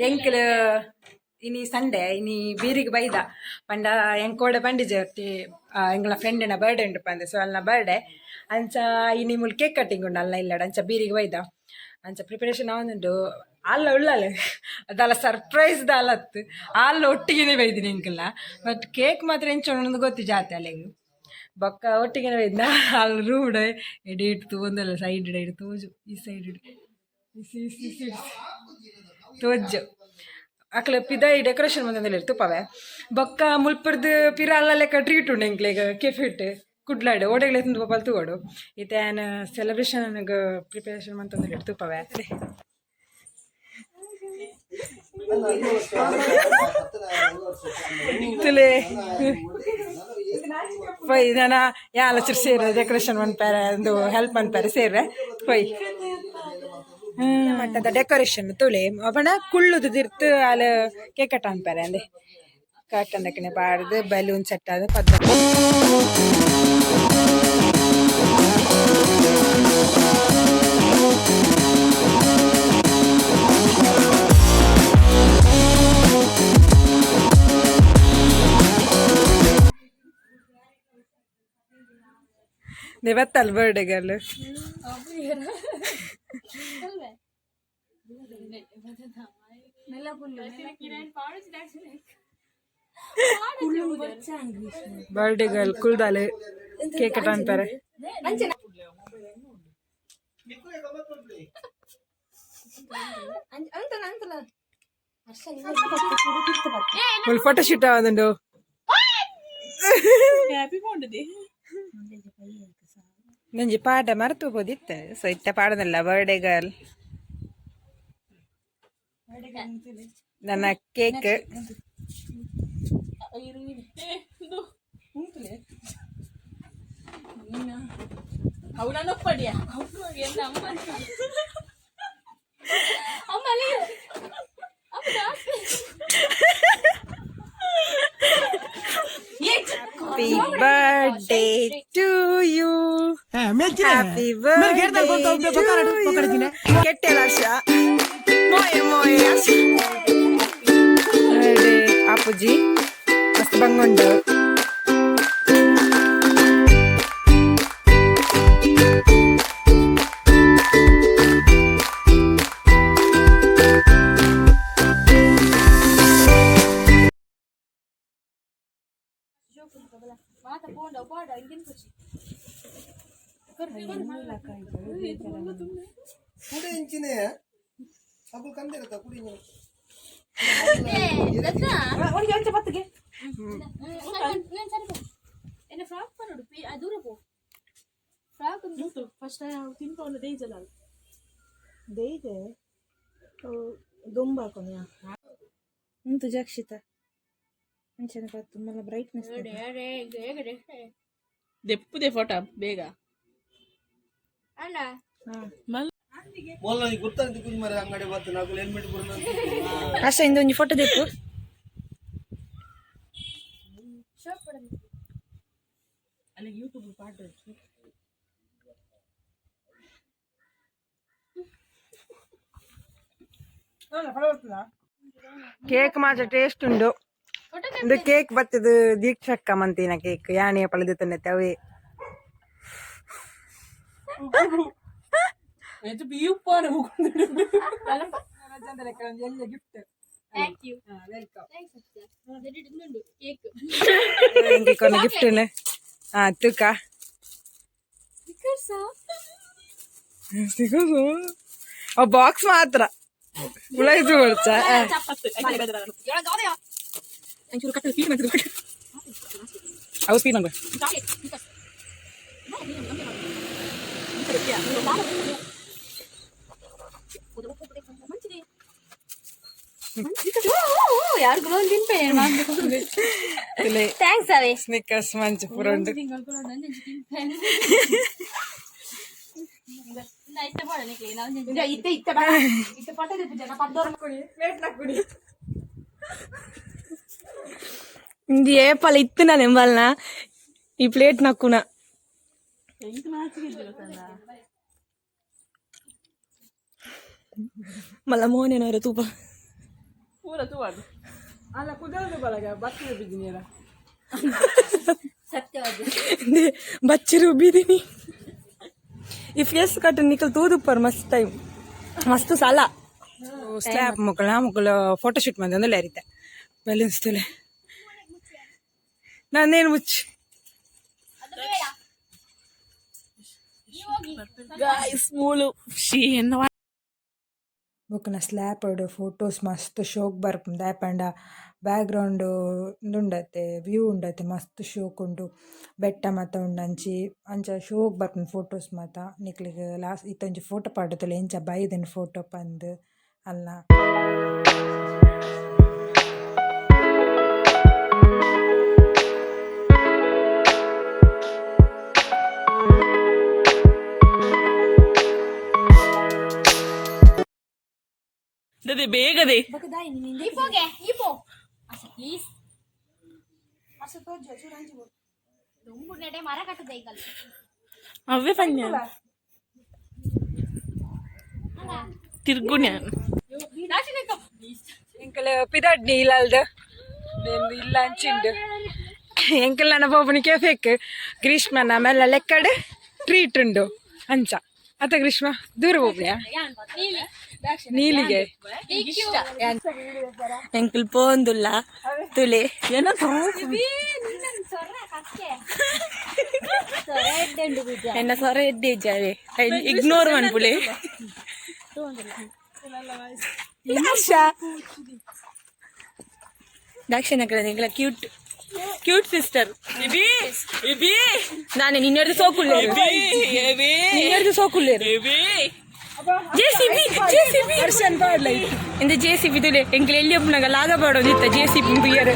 ಎಂಕ್ಲ ಇನಿ ಸಂಡೆ ಇನಿ ಬೀರಿಗೆ ಬೈದ ಪಂಡ ಎಂಕೋಡೆ ಪಂಡಿಜೆ ಎಂಕ್ಲ ಫ್ರೆಂಡಿನ ಬರ್ಡೇ ಉಂಡು ಪಂದೆ. ಸೊ ಅಲ್ನ ಬರ್ಡೇ ಅಂಚ ಇನಿ ಮುಲ್ ಕೇಕ್ ಕಟ್ಟಿಂಗ್ ಉಂಡು ಅಲ್ಲ ಇಲ್ಲಡ. ಅಂಚ ಬೀರಿಗೆ ಬೈದ, ಅಂಚ ಪ್ರಿಪರೇಷನ್ ಆವೊಂದುಂಡು. ಅಲ್ಲ ಉಳ್ಳಾಲೆ ಅದಲ್ಲ ಸರ್ಪ್ರೈಸ್ ದಾಲತ್ತು ಅಲ್ಲ ಒಟ್ಟಿಗೆನೆ ಬೈದಿನಿ ಎಂಕಲ್ಲ. ಬಟ್ ಕೇಕ್ ಮಾತ್ರ ಎಂಚ ಉಂಡು ಗೊತ್ತಿ ಜಾತೆ ಅಲೆಗ್. ಬೊಕ್ಕ ಒಟ್ಟಿಗೆನೆ ಬೈದ್ನ. ಅಲ್ಲಿ ರೂಡ್ ಎಡಿಟ್ ತೂವೊಂದಲ್ಲ, ಸೈಡ್ ಇಡ್ ತೋಜು, ಈ ಸೈಡ್ ಇಸಿ ಇಸಿ ಇಸಿ ತೋಜು. ಅಕ್ಲೆ ಪಿದಾಯಿ ಡೆಕೋರೇಷನ್ ಮಂತೊಂದುಲ್ಲೆರ್ ತೂಪವೆ. ಬೊಕ್ಕ ಮುಲ್ಪರ್ದು ಪಿರ ಅಲ್ಲ ಲೆಕ್ಕ ಟ್ರೀಟ್ ಉಂಡು ಎಂಕ್ಲೆಗ್ ಕೆಫೆಟ್ ಕುಡ್ಲಾಡ್ ಓಡೆಗ್ಲೆ ತಿಂದು ಪೋಪಲ್ ತೂವೊಡು. ಇತ್ತೆ ಆನ್ ಸೆಲೆಬ್ರೇಷನ್ ಪ್ರಿಪರೇಷನ್ ಮಂತೊಂದುಲ್ಲೆರ್, ತೂಪವೆ. ತುಲೆ ಪೊಯ್ ನನ ಯಾಲ ಚೂರು ಸೇರು ಡೆಕೋರೇಷನ್ ಮನ್ಪೆರೆ ಒಂದು ಹೆಲ್ಪ್ ಮನ್ಪೆರೆ ಸೇರ್ರೆ ಪೊಯ್. ಮಟ್ಟದ ಡೆಕೋರೇಷನ್ ತುಲೆ ಪಂಡ ಕುಳ್ಳುದು ತಿರ್ತು ಅಲ್ ಕೇಕ್ ಕಟ್ ಅನ್ಪೆರೆ ಅಂದೆ. ಕರ್ಟನ್ ದಕ್ಕನೆ ಪಾಡ್ದು ಬಲೂನ್ ಸೆಟ್ ಆದ್ ಪದ್ದ. ಬತ್ತಲ್ ಬರ್ಡೇ ಗರ್ಲ್. ಬರ್ಡೇ ಗರ್ಲ್ ಕುಲ್ದಾಲೆ ಕೇಕ್ ಕಟ್ ಅನ್ಪೆರೆ. ಮುಲ್ ಫೋಟೋ ಶೂಟ್ ಆವೊಂದುಂಡು. ನಂಜಿ ಪಾಡ ಮರೆತು ಪೋದಿತ್ತೆ. ಸೊ ಇತ್ತೆ ಪಾಡದಲ್ಲ. ಬರ್ಡೇ ಗರ್ಲ್ ನನ್ನ cake. Happy birthday to you. Happy birthday to you. ಕೆಟ್ಟೆಲ್ಲ ಹರ್ಷ ಮೋಯೆ ಮೋಯೆ ಹರ್ಷ. ಬರ್ಡೇ ಆಪುಜಿ ಮಸ್ತ್ ಬಂಗುಂಡು. ಕುಡಿ ಇಂಚಿನೇ ಅವು ಕಂದಿರತ್ತ ಕುಡಿ. ಫ್ರಾಕ್ ಪನೋಡು ದೂರ ಪೋ ಫ್ರಾಕ್. ಫಸ್ಟ್ ತಿನ್ಪವನ ದೇಜಲ. ದೇಯ್ದೆ ದೊಂಬಾಕೊನಿಯ ಉಂತು ಜಕ್ಷಿತ ಅಂಚನೆ ಪತ್ತು ಮಲ್ಲ ಬ್ರೈಟ್ನೆಸ್. ದೆಪ್ಪುದೆ ಫೋಟೋ ಬೇಗ. ಅಣ್ಣ. ಮೊಲ್ಲ ಗುರ್ತಾಂತಿ ಕುಂಜ್ ಮರೆ ಅಂಗಡಿ ಬತ್ತು ನಾಕು ಹೆಲ್ಮೆಟ್ ಬುರ್ನ. ಅಷ್ಟ ಇಂದ ಒಂಜಿ ಫೋಟೋ ದೆಪ್ಪು. ಅಲ್ಲಿ ಯೂಟ್ಯೂಬ್ ಪಾಠ. ಕೇಕ್ ಮಾತ್ರ ಟೇಸ್ಟ್ ಉಂಡು. ಇದು ಕೇಕ್ ಬತ್ತದು ದೀಕ್ಷಕ್ಕ ಮಂತಿನ ಕೇಕ್ ಯಾಣಿಯ ಪಳದು ತನ್ನೆ ಅವೇ. Gift. Thank you. Thanks. Cake. Gift ಹಾ ತೂಕ. ಬಾಕ್ಸ್ ಮಾತ್ರ ಉಳಾಯ್ತು ಕೊಡ್ಚ. ಅವು ಸ್ಪೀಡ್ ಮಾಡ್ಬೇಕು. ಯಾರು ತಿನ್ಪೆ. Thanks ಅವೇ. ಸ್ನಿಕ್ಕರ್ಸ್ ಮಂಚ ಪೂರ ಉಂಡು. ಇಂದು ಏಪಲ ಇತ್ತು ನಾನು ಎಂಬಲ್ನ ಈ ಪ್ಲೇಟ್ ನಕ್ಕುನ. ಮಲ್ಲ ಮೋನೇನವರ ತೂಪ. ಅಲ್ಲ ಕುದಲ್ದು ಬಳಗ ಬತ್ತಿದ ಬಿಜಿನಿಯರ. ಸತ್ಯವಾದ. ಬಚ್ಚಿರು ಬೀದಿನಿ ಈ ಫೇಸ್ ಕಟ್ ನಿಕಲ್ ತೂದುಪ್ಪರ್ ಮಸ್ತ್ ಟೈಮ್ ಮಸ್ತ್ ಸಲ. ಸ್ಲ್ಯಾಪ್ ಮುಕ್ಕಳ ಮುಕ್ಕಳ ಫೋಟೋ ಶೂಟ್ ಬಂದ ಅರಿತೆ ಬಲೂನ್ಸ್ ತುಲೆ ನಾನೇನು ಮುಚ್ಚು. ಗಾಯ್ಸ್ ಮೂಲು she ಎನ್ನ. ಬೊಕ್ಕನ ಸ್ಲ್ಯಾಪ್ ಫೋಟೋಸ್ ಮಸ್ತ್ ಶೋಕ್ ಬರ್ಪುಂಡು ದಾಯೆ ಪಂಡ ಬ್ಯಾಕ್ ಗ್ರೌಂಡ್ ಉಂದುಂಡತೆ ವ್ಯೂ ಉಂಡತೆ ಮಸ್ತ್ ಶೋಕ್ ಉಂಡು ಬೆಟ್ಟ ಮಾತ ಉಂಡು ಅಂಚಿ ಅಂಚ ಶೋಕ್ ಬರ್ಪುಂಡು ಫೋಟೋಸ್ ಮಾತ. ನಿಕ್ಲೆಗ್ ಲಾಸ್ಟ್ ಇತ್ತೆ ಒಂಜಿ ಫೋಟೋ ಪಾಡ್ದತುಲೆ ಎಂಚ ಬೈದ್ಂಡ್ ಫೋಟೋ ಪಂದ್ ಅಲ್ಲ. They ಬೇಗದೆ. ಈ ಪೋಗೆ ಈ ಪೋ ಅಸ ಪ್ಲೀಸ್. ದುಂಬು ನೆಡೆ ಮರ ಕಟ್ಟದೆ ಈಗ. ಅವೇ ಪನ್ಯ ತಿರ್ಗುಣ್ಯ. ಎಂಕಲ್ ಪಿದಾಡ್ನಿ ಇಲ್ಲಲ್ದ ಇಲ್ಲ ಅಂಚಿಂಡು ಎಂಕಲ್ ನನ್ನ ಪೋಪುನಿ ಕೆಫೆಕ್ ಗ್ರೀಷ್ಮನ ಮೆಲ್ಲ ಲೆಕ್ಕಡ್ ಟ್ರೀಟ್ ಉಂಡು ಅಂಚ ಅತ್ತ ಗ್ರೀಷ್ಮ ದೂರ ಪೋಪುನಿಯಾ ನೀಲಿಗೆ. ಎಂಕಲ್ ಪೋಂದುಲ್ಲ ತುಲೆ ಏನೋ. ಎನ್ನ ಸೊರ ಎಡ್ಡೆ ಇಜ್ಜಾವೆ ಇಗ್ನೋರ್ ಮನ್ಪುಲೆ ಆಶಾ ದಾಕ್ಷಿಣ ಎಂಕಲ ಕ್ಯೂಟ್ ಕ್ಯೂಟ್ ಸಿಸ್ಟರ್. ನಾನು ನಿನ್ನೆಡ್ದು ಸೋಕುಲ್ಲೇರು, ನಿನ್ನೆಡ್ದು ಸೋಕುಲ್ಲೇರು. ಜೆಸಿಬಿ ಜೆಸಿಬಿ ವರ್ಷನ್ ಪಾಡ್ಲ. ಇಂದ ಜೆಸಿಬಿ ತುಲೆ ಎಂಕಲ್ ಎಲ್ಲಿ ಒಪ್ಪುನಾಗ ಲಾಗ ಪಾಡೋದಿತ್ತ ಜೆಸಿಬಿ ಬಿಯರ್.